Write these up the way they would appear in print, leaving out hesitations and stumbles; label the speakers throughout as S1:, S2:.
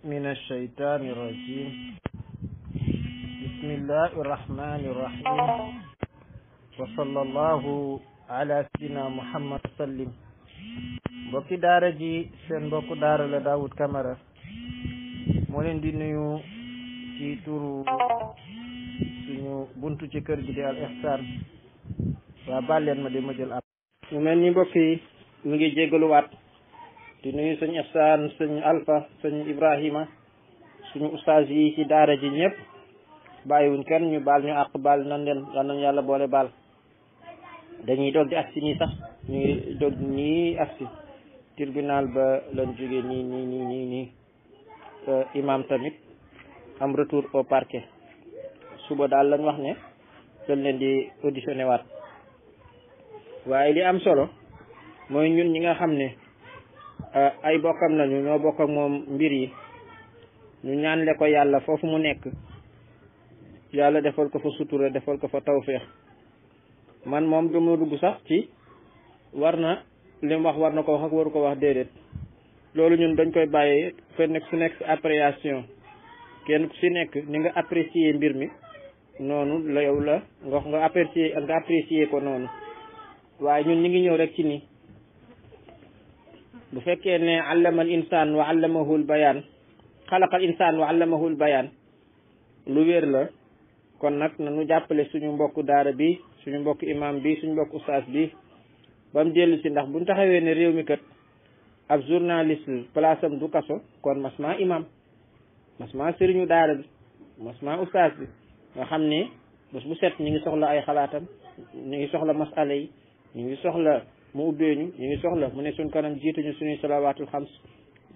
S1: من الشيطان الرجيم بسم الله الرحمن الرحيم وصلى الله على سيدنا محمد وسلم mbokki daara ji seen mbokku daara la Daoud Camara moo leen di nuyu ci turu suñu buntu ci kër gi di Al Ihsan waa baal leen ma di ma jël mu mel ni mbokk yi mu ngi jégaluwaat di nuyu sëñ Ihsan sëñ Alpha sëñ Ibrahima suñu ustaas yi ci daara ji ñëpp bàyyiwuñ kenn ñu baal ñu àq baal nan leen yal nañu yàlla boole baal dañuy doog di agsi nii sax ñu ngi doog nii agsi tribunal ba lañ jóge nii imam tamit am retour au parquet suba daal lañ wax ne dañ leen di auditionné waat waaye li am solo mooy ñun ñi nga xam ne ay bokkam nañu ñoo bokk ak moom mbir yi ñu ñaanle ko yàlla foofu mu nekk yàlla defal ko fa sutura defal ko fa tawféex man moom dama dugg sax ci war na li mu wax war na ko wax ak waru ko wax déedéet loolu ñun dañ koy bàyyee fa nekk su nekk si appréciation kenn ku si nekk ni nga apprécier mbir mi noonu la yow la nga apprécier ko noonu waaye ñun ñi ngi ñëw rek ci ni bu fekkee ne allamal insaan wa allamahul bayaan xalaqal insaan wa allamahul bayaan lu wér la kon nag nañu jàppale suñu mbokku daara bi suñu mbokku imam bi suñu mbokku ustaas bi ba mu dellu si ndax buñ taxawee ne réew mi kat ab journaliste place am du kaso kon masma imam masma sëriñu daara bi masma ustaas bi nga xam ne bés bu set ñu ngi soxla ay xalaatam ñu ngi soxla masala yi ñu ngi soxla mu ubbeeñu ñu ngi soxla mu ne suñ kanam jiituñu suñuy salawaatul xams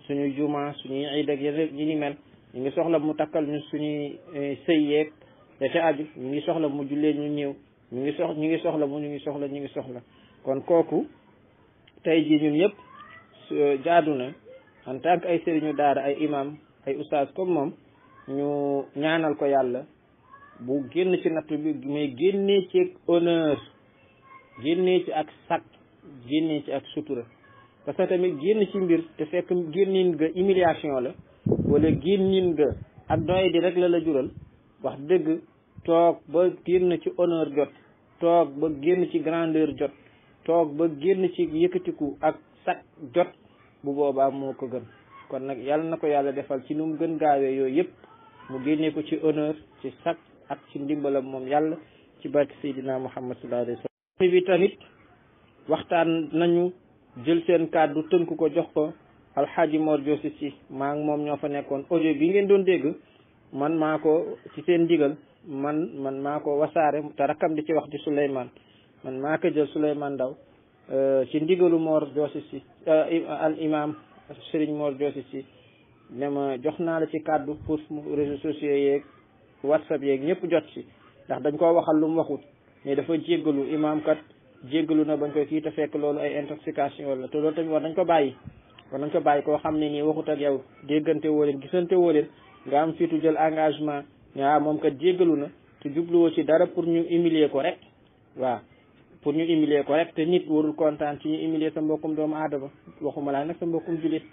S1: suñuy juma suñuy iid ak yi ni mel ñu ngi soxla mu takkal ñu suñuy sëy yeeg da ca aju ñu ngi soxla mu jullee ñu ñëw ñu ngi soxla kon kooku tey jii ñun yëpp jaadu na en tant que ay sëriñu daara ay imam ay ustaas comme moom ñu ñaanal ko yàlla bu génn ci nattu bi mais génnee ci honneur génnee ci ak sac génnee ci ak sutura parce que tamit génn ci mbir te fekk génnin nga humiliation la wala génnin nga ak doy di rek la jural wax dëgg toog ba génn ci honneur jot toog ba génn ci grandeur jot toog ba génn ci yëkkatiku ak sac jot bu boobaa moo ko gën kon nag yàlla na ko yàlla defal ci nu mu gën gaawee yooyu yëpp mu génnee ko ci honneur ci sac ak ci ndimbalam moom yàlla ci barke Seydina Muhammad sallallahu alayhi wa sallam bi tamit waxtaan nañu jël seen kàddu tënk ko jox ko alxaaji Mor Diosi si maa ngi moom ñoo fa nekkoon audio bi ngeen doon dégg man maa ko ci seen ndigal man maa ko wasaare te rakkam di ci wax di Souleymane man maa ko jël Souleymane Ndaw ci ndigalu Mor Diosi si al imam Serigne Mor Diosi si ne ma jox naa la ci kàddu pour réseaux sociaux yeeg WhatsApp yeeg ñëpp jot ci ndax dañ koo waxal lu mu waxut mais dafa jéggalu imam kat jéggalu na bañ koy kii te fekk loolu ay intoxication la te loolu tamit war nañ ko bàyyi koo xam ne nii waxut ak yow déggante woo leen gisante woo leen nga am fiitu jël engagement waaw moom kat jéggalu na te jubluwoo ci dara pour ñu humilier ko rek waaw pour ñu humilier ko rek te nit warul kontaan ci ñu humilier sa mbokkum doomu aadama waxuma laa nag sa mbokkum julit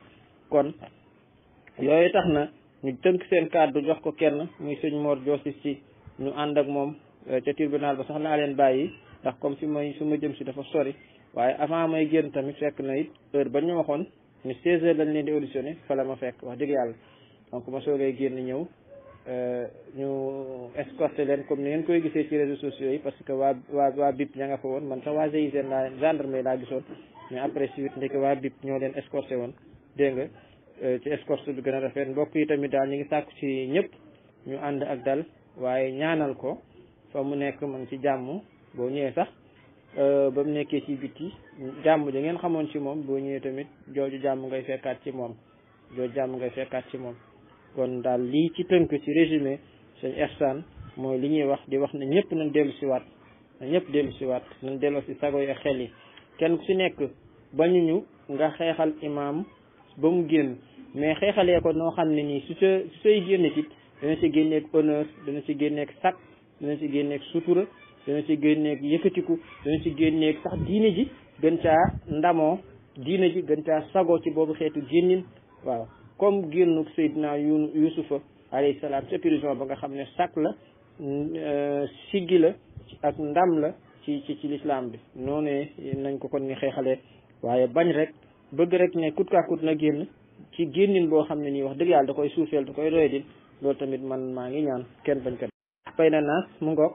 S1: kon yooyu tax na ñu tënk seen kàddu jox ko kenn muy sëñ Mor Diosi si ñu ànd ak moom ca tribunal ba sax naa leen bàyyi ndax comme fi ma jëm si dafa sori waaye avant may génn tamit fekk na it heure ba ñu waxoon ñu 16 heures lañ leen di auditionné fa la ma fekk wax dëgg yàlla donc ma soogay génn ñëw ñu escorté leen comme ni ngeen koy gisee ci réseaux sociaux yi parce que waa BIP ña nga fa woon man sax waa GIGN laa gendarmerie laa gisoon mais après suite ndeke waa BIP ñoo leen escorté woon dégg nga ci escorte bi gën a rafet mbokk yi tamit daal ñu ngi sàkku ci ñëpp ñu ànd ak dal waaye ñaanal ko fa mu nekk ma ngi ci jàmm boo ñëwee sax ba mu nekkee ci biti jàmm ja ngeen xamoon ci moom boo ñëwee tamit jooju jàmm ngay fekkaat ci moom kon daal lii ci tënk ci résumé sëñ Ihsan mooy li ñuy wax di wax ne ñëpp nañ dellu si waat nañ delloo si sago yi ak xel yi kenn ku si nekk bañuñu nga xeexal imam ba mu génn mais xeexalee ko noo xam ne nii su say génne tit dana ci génneeg honneur dana ci génneeg sac dana ci génneeg sutura dana ci génneeg yëkkatiku dana ci génneeg sax diine ji gën caa ndamoo diine ji gën caa sagoo ci boobu xeetu génnin waaw comme génnu Seydina Yusufa alayhi salaam ca prison ba nga xam ne sak la siggi la ak ndam la ci l'islam bi noonu nañ ko kon ni xeexalee waaye bañ rek bëgg rek ne kut kaa kut na génn ci génnin boo xam ne nii wax dëgg yàlla da koy suufeel da koy doy di loolu tamit man maa ngi ñaan kenn bañ ko fay na naas mu ngoog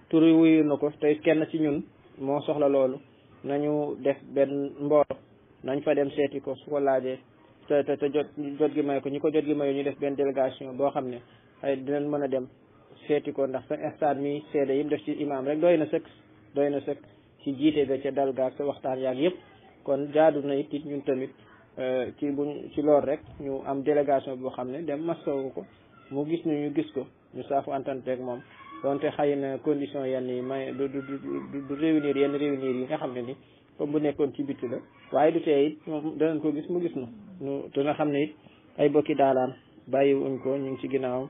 S1: turi wuyu na ko tey kenn ci ñun moo soxla loolu nañu def benn mboolo nañ fa dem seeti ko su ko laajee te jot gi may ko ñi ko jot gi mayu ñu def benn délégation boo xam ne ay dinañ mën a dem seeti ko ndax sa stade mi seede yim def ci imam rek doy na sëkk ci jiite ga ca dal gaag sa waxtaan yaag yëpp kon jaadu na it ñun tamit ci lool rek ñu am délégation boo xam ne dem masawu ko mu gis ñu gis ko ñu saafu entente ak moom donte xëy na condition yenn yi may du réunir yenn réunir yi nga xam ne ni comme bu nekkoon ci bitti la waaye du tee it moom danañ ko gis mu gis nu te nga xam ne it ay bokki daalaan bàyyiwuñ ko ñu ngi ci ginnaaw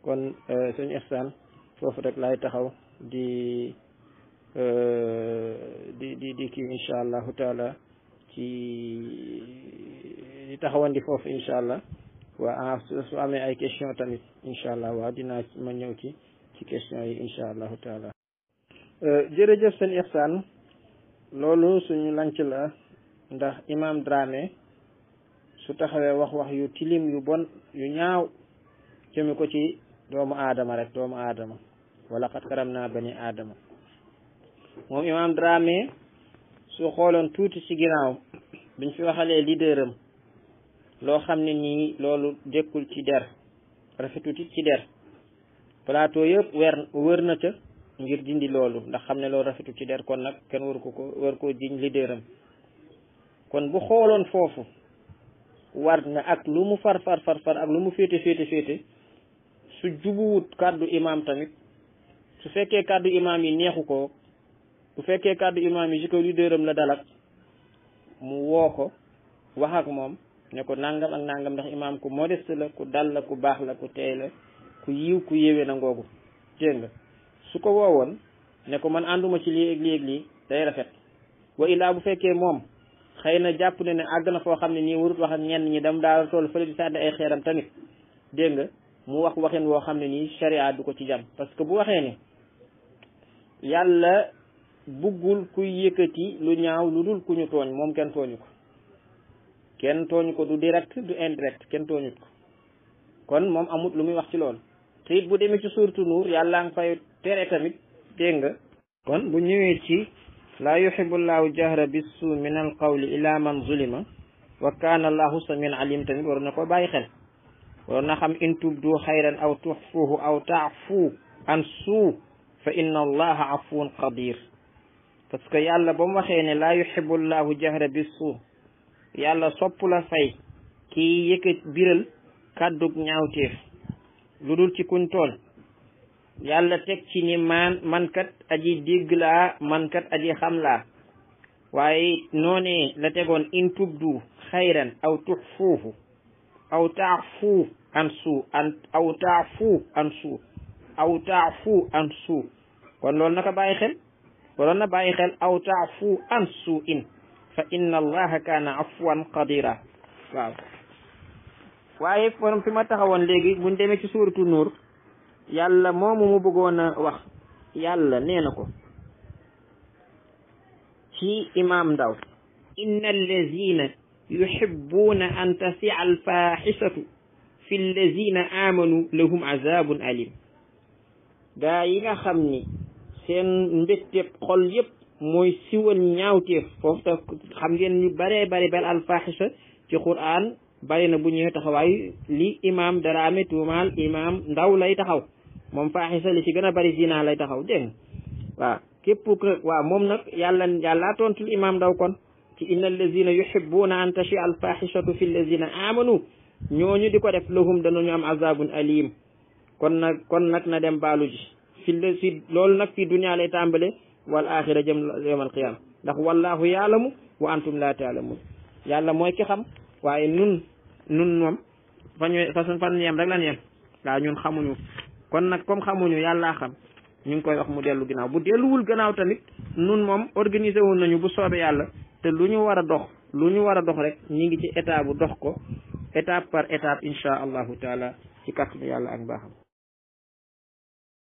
S1: kon sëñ Ihsan foofu rek laay taxaw di kii incha allahu taala di taxawandi foofu incha allah waa su amee ay question tamit incha allah waaw dinaa ma ñëw ci question yi incha allahu taala jërëjëf sëñ Ihsan loolu suñu lanc la ndax imam Dramé su taxawee wax yu tilim yu bon yu ñaaw jëme ko ci doomu aadama wala xat karam naa bani aadama moom imam Dramé su xooloon tuuti ci ginnaaw biñ fi waxalee leaderam loo xam ne nii loolu jëkkul ci der rafetuti ci der plateau yëpp wër na ca ngir dindi loolu ndax xam ne loolu rafetu ci der kon nag kenn war koo jiñ leaderam kon bu xooloon foofu war na ak lu mu far ak lu mu féete su jubuwut kàddu imam tamit su fekkee kàddu imam yi neexu ko bu fekkee kàddu imam yi ci ko leaderam la dalak mu woo ko wax ak moom ne ko nangam ak nangam ndax imam ku modeste la ku dal la ku baax la ku teey la ku yiw ku yéwee na ngoogu dégg nga su ko woowoon ne ko man ànduma ci lii ak lii day rafet wa illaa bu fekkee moom xëy na jàpp ne àgg na foo xam ne nii warut wax ak ñenn ñi dem daal tool fële di sànni ay xeeram tamit dégg nga mu wax waxin woo xam ne nii sharia du ko ci jam parce que bu waxee ne yàlla buggul kuy yëkkati lu ñaaw lu dul ku ñu tooñ moom kenn tooñu ko du direct du indirect kenn tooñut ko kon moom amut lu muy wax ci loolu te it bu demee ci suuratu Nuur yàlla nga fay tere tamit dégg nga kon bu ñëwee ci laa yuhibbullahu jahra bis-suu min al qawli ila man zulima wa kaana allahu samian alim tamit waroon na ko bàyyi xel waroon na xam in tubdu xayran aw tuxfuhu aw taafu an suu fa inna allaha afuwun qadir parce que yàlla ba mu waxee ne laa yuhibbullahu jahra bis-suu yàlla sopp la fay kii yëkkat biral kàddug ñaawteef lu dul ci kuñ tooñ yàlla teg ci ni man kat aji dégg laa man kat aji xam laa waaye noonee la tegoon in tubdu xayran aw tuxfuuhu aw taafu an suu aw taafu an suu kon loolu naka bàyyi xel waroon na bàyyi xel aw taafu an suu in fa inna allaha kaana afwan qadira waaw waaye forom fi ma taxawoon léegi buñ demee ci suuratu Nuur yàlla moomu mu bëggoon a wax yàlla nee na ko ci imam Ndaw inna allazina yuhibbuna an tasia alfaxishatu fi allazina amanu lahum azabun alim gaa yi nga xam ni seen mbégteeb xol yépp mooy siwal ñaawteef foofu ta xam ngeen ñu bare bal alfaxisha ci Qur'an bari na bu ñëwee taxawaay li imam Dramé tuumaal imam Ndaw lay taxaw moom faaxisa li ci gën a bari zina lay taxaw dégg waaw képp waaw moom nag yàlla tontul imam Ndaw kon ci inna allazina yuhibbuna an tashi al fahishatu fi allazina amanu ñooñu di ko def lahum danañu am azabun alim kon nag na dem baalu ji fi loolu nag fi dunya lay tàmbale wal axira jëm yawmal qiyam ndax wallahu yaalamu wa antum la taalamun yàlla mooy ki xam waaye nun moom fan yem rek lan yem waaw ñun xamuñu kon nag comme xamuñu yàllaa xam ñu ngi koy wax mu dellu ginnaaw bu delluwul gannaaw tamit nun moom organisé woon nañu bu soobee yàlla te lu ñu war a dox rek ñi ngi ci état bu dox ko étape par étape insha allahu taala ci kàttanu yàlla ak mbaaxam